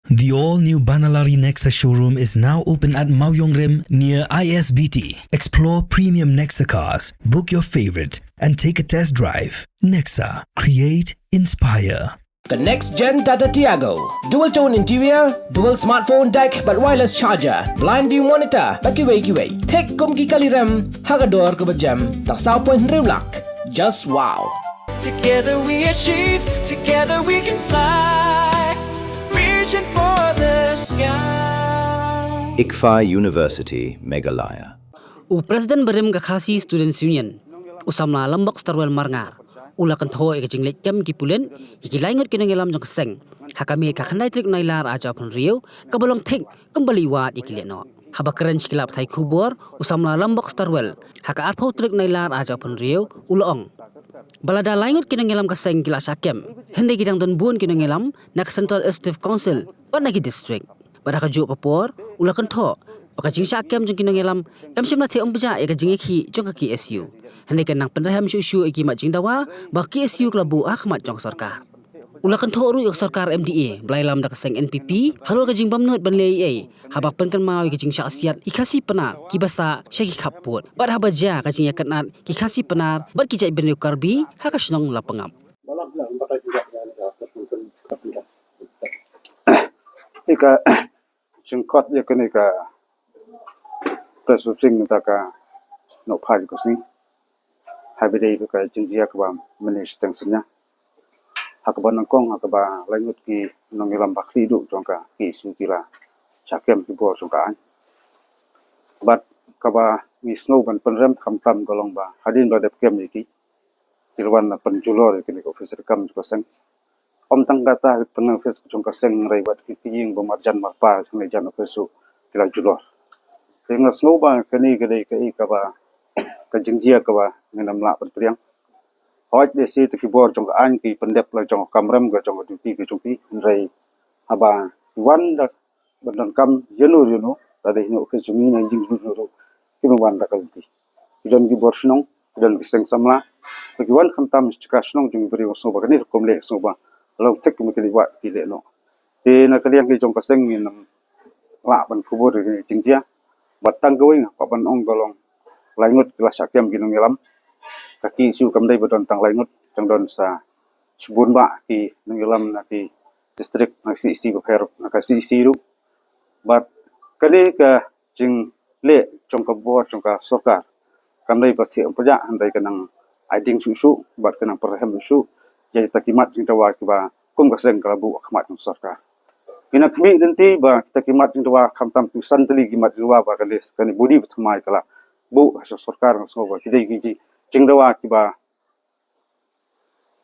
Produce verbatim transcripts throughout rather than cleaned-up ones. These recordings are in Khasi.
The all-new Banalari Nexa showroom is now open at Mawiong Rim near I S B T. Explore premium Nexa cars, book your favorite, and take a test drive. Nexa, create, inspire. The next gen Tata Tiago. Dual tone interior, dual smartphone deck, but wireless charger, blind view monitor, bad kiwei kiwei. Thik kum ki kali rem, ha ka dor kaba jem, tang saw point hynriew lak. Just wow. Together we achieve, together we can fly. Reaching for the sky. ICFAI University, Meghalaya. U President barim ka Khasi Students Union, u samla Lambok Starwell Marngar, u la kynthoh ïa ka jingleit kem ki pulit ïa ki lai ngut ki nongïalam jong ka seng ha ka miet ka khyndai tarik Nailar arhajar arphew hynriew, kaba long thik kumba la wad ïa ki lehnoh. Haba kren sha ki lad pathai khubor, u samla Lambok Starwell, ha ka arphew tarik Nailar arhajar arphew hynriew, u la ong ba lada lai ngut ki nongïalam ka seng ki la shah kem, hynrei ki dang don bun ki nongïalam na ka Central Executive Council bad na ki district. Bad ha kajuh ka por, u la kynthoh ba ka jingshah kem jong ki nongïalam kam shym la theh umphniang ïa ka jingïakhih jong ka K S U. Hynrei kan nang pynrhem shuh shuh ïa ki mat jingdawa ba ka K S U ka la buh ha khmat jong ka sorkar. U la kynthoh ruh ïa ka sorkar M D A ba la ïalam da ka seng N P P halor ka jingbymnud ban leh ei ei haba pynkynmaw ïa ka jingshah siat ki Khasi Pnar kiba sah sha ki khappud, bad haba jia ka jingïakynad ki Khasi Pnar bad ki jaitbynriew Karbi ha ka shnong Lapangap. Ïa ka jingkhot ïa kane ka press briefing mynta ka nohphai ka sngi, haba ïadei bad ka jingjia kaba mynne shiteng synñia, ha kaba nyngkong ha kaba lai ngut ki nongïalam ba khlieh duh jong ka K S U ki la shah kem ki bor jong ka aiñ. Bad kaba ngi sngew ban pynrem khamtam ka long ba hadien ba la dep kem ïa ki, ki la wan ban pynjulor ïa kane ka office treikam jong ka seng. Ym tang kata, tang office jong ka seng, hynrei bad ki ïing ba marjan marpa jong ka jan office ruh ki la julor. Te nga sngew ba kane ka dei kaei kaba, ka jingjia kaba ngin ym lah ban pdiang. Hooid, lehse te ki bor jong ka aiñ ki pyndep la jong ka kamram ka jong ka duty ka jong ki, hynrei haba ki wan da ban donkam ïano ïano, lada ïano office jong ngi ne ïing jong ngi ruh, kim wan da ka lynti. Ki don ki bor shnong, ki don ki seng samla, ki wan khamtam sha ka shnong jong ki briew, sngew ba kane rukom leh sngew ba long thik kumba ki la wad ki lehnoh. Te na ka liang ki jong ka seng ngin ym lah ban khubor ïa ka jingjia. Bad tang kawei nga kwah ban ong ka long, lai ngut ki la shah kem ki nongïalam. Ka K S U kam dei ba don tang lai ngut, tang don sa shibun bah ki nongïalam na ki district, na ka C C bapher, na ka C C ruh. Bad kane ka jingleh jong ka bor jong ka sorkar kam dei ba theh umphniang, hynrei ka nang ai ding shuh shuh bad ka nang pynrhem shuh ïa kita ki mat jingdawa kiba kum ka seng ka la buh ha khmat jong ka sorkar. Ngi nang khmih lynti ba kita ki mat jingdawa, khamtam tu san tylli ki mat jingdawa ba kane, kane body ba thymmai ka la buh ha sorkar, nga sngew ba ki dei ki jingdawa kiba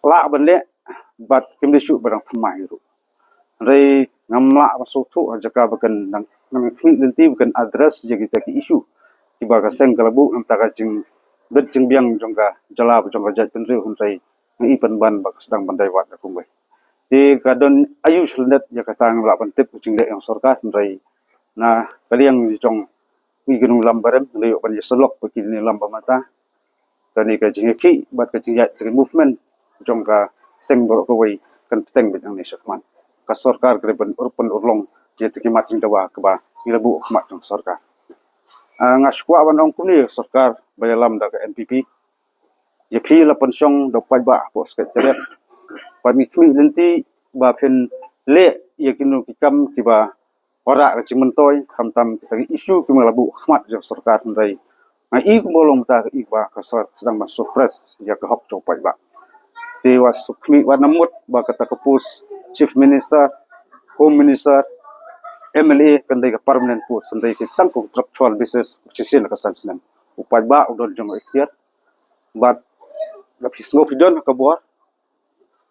lah ban leh bad kim dei shuh ba dang thymmai ruh. Hynrei ngam lah ban sngewthuh ha jaka ba kan nang, nang khmih lynti ba kan address ïa kita ki issue kiba ka seng ka la buh na ka bynta ka jingbit jingbiang jong ka jylla bad jong ka jaitbynriew, hynrei nga i pynban ba ka sdang ban dei wat da kumwei. Te ka don aïu shlyndet ïa kata ngam lah ban tip ka jingleh jong sorkar, hynrei na ka liang jong ngi ki nongïalam barim, ngi la ïoh ban ïasyllok bad ki nongïalam ba mynta. Kane ka jingïakhih bad ka jingïaid ka movement jong ka seng baroh kawei kan bteng beit nangne shakhmat. Ka sorkar ka dei ban ur, pynurlong ïa kita ki mat jingdawa kaba ngi la buh ha khmat jong ka sorkar. Ah, nga shu kwah ban ong kumne, sorkar ba ïalam da ka N P P, ïa phi la pynshong da u paidbah hapoh Secretariat. Bad ngi khmih lynti ba phin leh ïa kino ki kam kiba wanrah ka jingmyntoi, khamtam kita ki issue kiba la buh ha khmat jong ka sorkar, hynrei nga i kumba long mynta ka i ba ka sorkar ka sdang ban suppress ïa ka hok jong u paidbah. Te wat shu khmih, wat nang mut ba kata ka post Chief Minister, Home Minister, M L A kan dei ka permanent post, kan dei ka tang ka contractual basis shisien ka san snem. U paidbah u don jong u ikhtiar. Bad lada phi sngew phi don ha ka bor,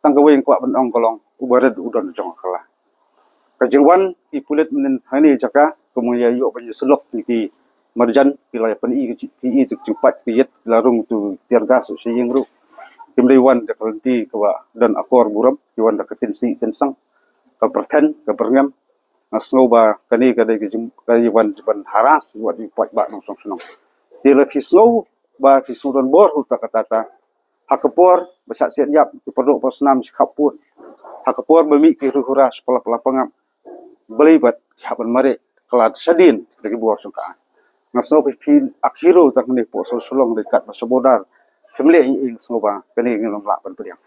tang kawei nga kwah ban ong ka long, uba rit u don jong ka la. Ka jingwan ki pulit mynhynnin hangne jaka, kumba ïa ïoh ban ïasyllok ïa ki marjan, ki la ïa pyni ka ji-, pyni ka jingpait ka ïit, ki la rung tu tear gas sha ïing ruh. Kim dei wan da ka lynti kaba don akor burom, ki wan da ka tynsih tynsang, ka pyrthen, ka pyrngem. Nga sngew ba kane ka dei ka jing, ka jingwan, jingwan harass wat ïa u paidbah nongshong shnong. Te lada phi sngew ba phi sngew don bor ha kata kata, ha ka por ba shah siat ïap ki paralok parasnam sha khappud, ha ka por ba mih ki hura hura sha Lapangap, Balei bad ki hap ban mareh ka lad shadien kita ki bor jong ka aiñ. Nga sngew phi, phi ak hero tang hangne hapoh Shillong, dei katba sha border. Phim leh ei ei, nga sngew ba kane ngin ym lah ban pdiang.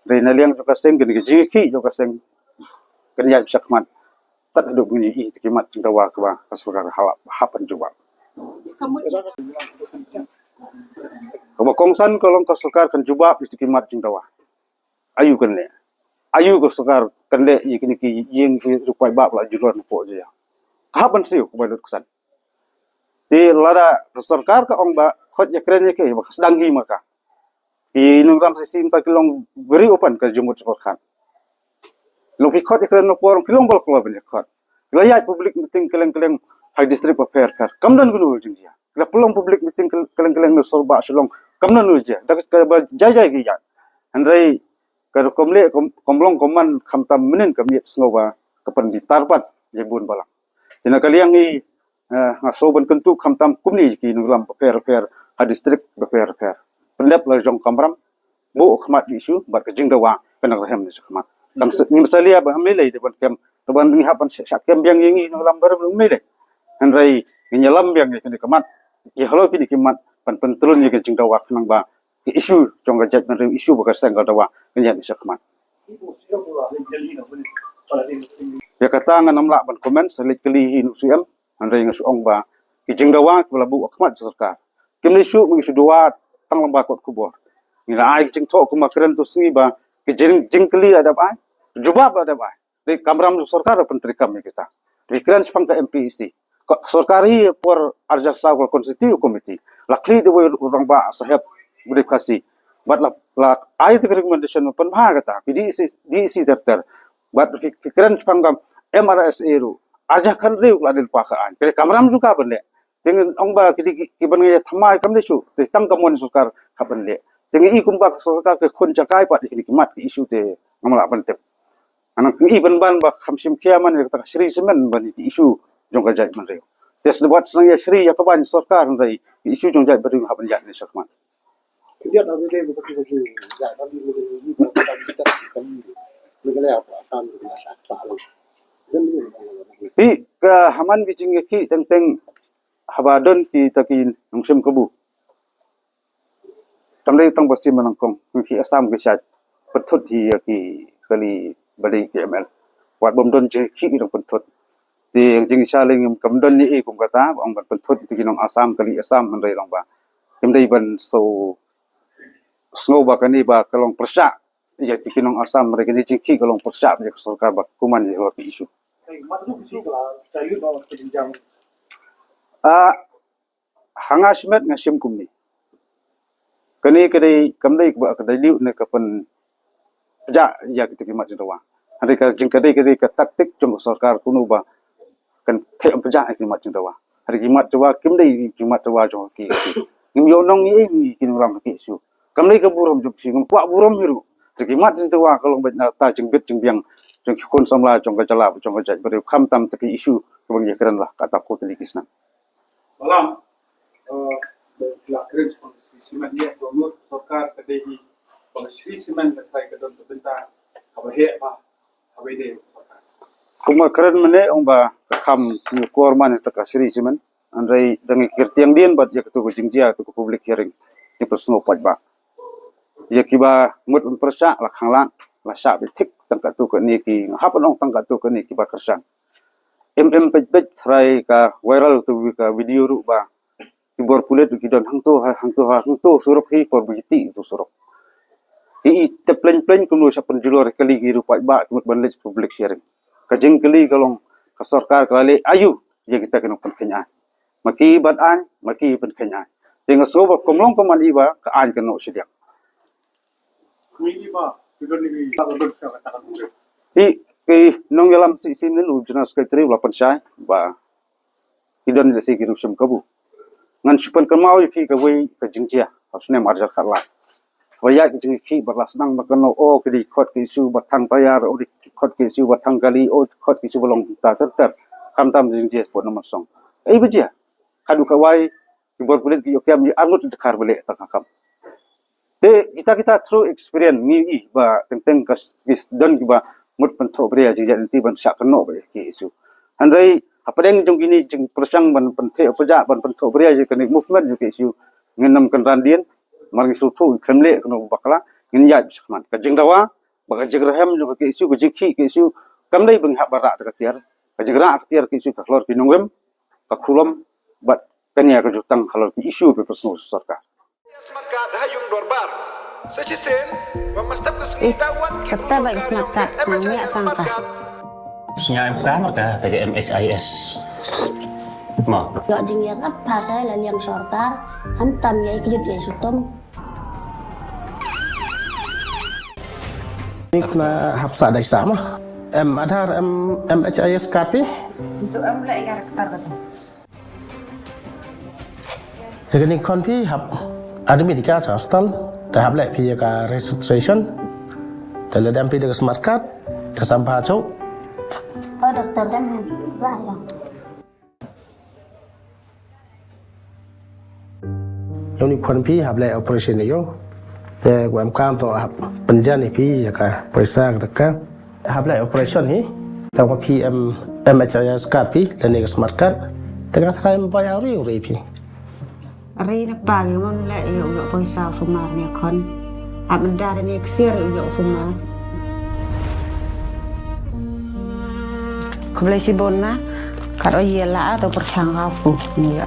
Dei na liang jong ka seng, kane ka jingïakhih jong ka seng kan ïaid shakhmat tad haduh ba ngin ïohi ïa ki mat jingdawa kiba ka sorkar hap, hap ban jubab. Kaba kongsan ka long ka sorkar kan jubab ïa ki mat jingdawa. Aïu kan leh? Aïu ka sorkar kan leh ïa kine ki ïing ki rupai ba la ju don hapoh jia? Ka hap ban siew, ka bai lut ka san. Te lada ka sorkar ka ong ba khot ïakren ïa ki, ba ka sdang hi ma ka. Ki nongïalam shisha mynta ki long very open ka jingmut jingpyrkhat. Long phi khot ïakren na por, ki long ba la kloi ban ïakhot. Ki la ïaid public meeting kylleng kylleng ha district bapher bapher. Kam don kano jingjia. Ki la pynlong public meeting kylleng kylleng na sor ba Shillong. Kam don kano jia. Da kaba jai jai ki ïaid. Hynrei ka rukom leh kam, kam long kam man, khamtam mynnin ka miet, sngew ba ka pynbitar pat ïa bun balang. Te na ka liang ngi, eh, nga sngew ban kyntu khamtam kumne ki nongïalam bapher bapher ha district bapher bapher. Pyndep la jong kamram, buh khmat ki issue bad ka jingdawa ka nang rhem ne shakhmat. Kam sa, ngim salia ba ym lei lei de ban kem, ban ngi hap ban shah kem biang ïa ngi nongïalam barim, ym lei lei. Hynrei ngin ïalam biang ïa kine ka mat, ïa halor kine ki mat, ban pyntrun ïa ka jingdawa khnang ba ki issue jong ka jaitbynriew, issue ba ka seng ka dawa, kan ïaid ne shakhmat. Ïa kata ngan ym lah ban comment, sa leit kylli hi na u C M. Hynrei nga shu ong ba ki jingdawa kiba la buh ha khmat jong sorkar, kim lei shuh ma ngi shu dawa tang lyngba kot khubor. Ngi la ai ki jingthoh kumba kren tu sngi ba ki jing, jingkylli la dep ai, jubab la dep ai. Dei kamram jong sorkar ban pyntreikam ïa kita. Dei kren shaphang ka M P E C. Ka sorkar hi por arja saw ka la constitute committee. La khlieh da wei u rangbah sahep u dei Khasi. Bad la, la ai ta ka recommendation ban pynbha kata. Phi D E C, D E C ter ter. Bad phi, phi kren shaphang ka M R S A ruh. Arja khan ruh la dei lypa ka aiñ. Ka dei kamram jong ka ban leh. Te ngan ong ba ki dei ki, ki ban ngi thymmai kam dei shuh. Te tang ka mon sorkar ka ban leh. Te ngi i kumba ka sorkar ka khun jakai pat ki dei ki mat ki issue te ngam lah ban tip. Ngan i ban ban ba kham shim khia man ïa kata ka Shree Cement ban ïa ki issue jong ka jaitbynriew. Te sdang wat sdang ïa Shree ïa ka ban sorkar hynrei ki issue jong jaitbynriew hap ban ïaid ne shakhmat. Hi ka ha man ki jingïakhih teng teng haba don kita ki nongshim kabu. Kam dei tang ba shim ba nyngkong, ngi ki Assam ki shait pynthut hi ïa ki kali ba dei ki M L. Wat bym don jingkhih ki dang pynthut. Te jingshai lei ngim kam don ne ei kum kata, ba ong ban pynthut ïa ki nong Assam, kali Assam, hynrei long ba kim dei ban so sngew ba kane ba ka long pyrshah ïa ki nong Assam, hynrei kane jingkhih ka long pyrshah ïa ka sorkar ba kumne ïa ki issue. Ah, ha nga shimet nga shim kumne. Kane ka dei, kam dei kaba ka dei liu ne ka pynpjah ïa kita ki mat jingdawa. Hynrei ka jing ka dei, ka dei ka taktik jong ka sorkar kumno ba kan theh pynpjah ïa ki mat jingdawa. Hynrei ki mat jingdawa kim dei ki mat jingdawa jong ki issue. Ngim ïoh nong ei ei ki nongïalam ki issue. Kam dei ka burom jong ki issue, ngim kwah burom hi ruh. Hynrei ki mat jingdawa ka long beit na ta jingbit jingbiang jong ki khun samla jong ka jylla, jong ka jaitbynriew, khamtam ta ki issue kaba ngi ïakren la kata ko tylli ki snam. Malam, eh, la kren sha ka Shree Cement, ïa ka mut sorkar ka dei hi ba ka Shree Cement ka trai ka don ka bynta kaba heh ba kaba dei sorkar. Kumba kren mynne ong ba ka kham ïa kor man ïa ka Shree Cement, hynrei dang ïa kyrtiang dien bad ïa katu ka jingjia, katu ka public hearing, ki pynsngew pat ba ïa kiba mut ban pyrshah la khang lad, la shah beit thik tang katu kane ki, hap ban ong tang katu kane kiba kyrshan. Em em peit peit trai ka viral tu ka video ruh ba ki bor pulit ki don hangto ha, hangto ha, hangto surok hi por ba ki tih tu surok. Ki i tep plein plein kumno sha pynjulor kali ki ruh paidbah ki mut ban leit public hearing. Ka jingkylli ka long ka sorkar ka la leh aïu ïa kita ki nongpynkheiñ aiñ. Ma ki bat aiñ, ma ki pynkheiñ aiñ. Te nga sngew ba kum long kum man i ba ka aiñ ka noh shiliang. Hi ki nongïalam shisien u General Secretary u la pynshai ba ki don lehse ki ruh shim kabu. Ngan shu pynkynmaw ïa phi kawei ka jingjia ha u snem arhajar khatlai. Ba ïaid ka jingïakhih bad la sdang ba kano, o ki dei khot ki issue ba thang tyre, o ki dei khot ki issue ba thang kali, o khot ki issue ba long ta ter ter. Khamtam jingjia sport na Marsong. Ei ba jia. Khadduh kawei ki bor pulit ki ïoh kem ïa arngut dkhar ba leh ta ka kam. Te kita kita through experience ngi i ba teng teng ka s-, ki s-, don kiba mut pynthoh bria jingïaid lynti ban shah kynnoh ba ïa ki issue. Hynrei hapdeng jong kine jingpyrshang ban pynthoh pyrshah, ban pynthoh pyrshah ïa kane movement jong K S U, ngin nym kynran dien, mar ngi shu thuh khlem leh kano bakla, ngin ïaid shakhmat. Ka jingdawa bad ka jingrhem jong ka K S U, ka jingkhih K S U, kam dei ba ngi hap ban rah da ka tiar. Ka jingrah ka tiar K S U ka halor ki nongrim, ka khulom bad ka nia ka jutang halor ki issue ba pyrshang sorkar. Is, kata ba ka smart card, snang ïa sang ka. Sngai em kang ka, ka M H I S. Ma. Ïoh jingïarap ha sa la liang sorkar, khamtam ïa i kjut ïa i sutum. Ni kena hap sa dai sa ma. Em Aadhaar, em M H I S card phi? Itu em leh ïa ka rektar kata. Ïa kane khon phi hap admit ïa ka cha hospital, te hap leh phi ïa ka registration, te lada em phi da ka smart card, te sam pha chok. Oh, doktor, dang ba ïa. Ïa une khon phi hap leh operation ïa u. Te u em kam to hap pynjan ïa phi ïa ka poisa ka taka. Hap leh operation hi. Te u phi em M H I S card phi lane ka smart card. Te ka trai em bai auri uri phi. Are na pa ngi mon leh ïa u ïoh poisa u sumar ne khon. Hap nda ne ksiar ïa u ïoh u sumar. Khublei shibun na. Kat o ïa la to pyrshang ka fu ïa.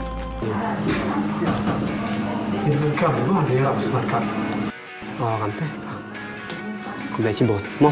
Oh, kan te. Khublei shibun. Mo.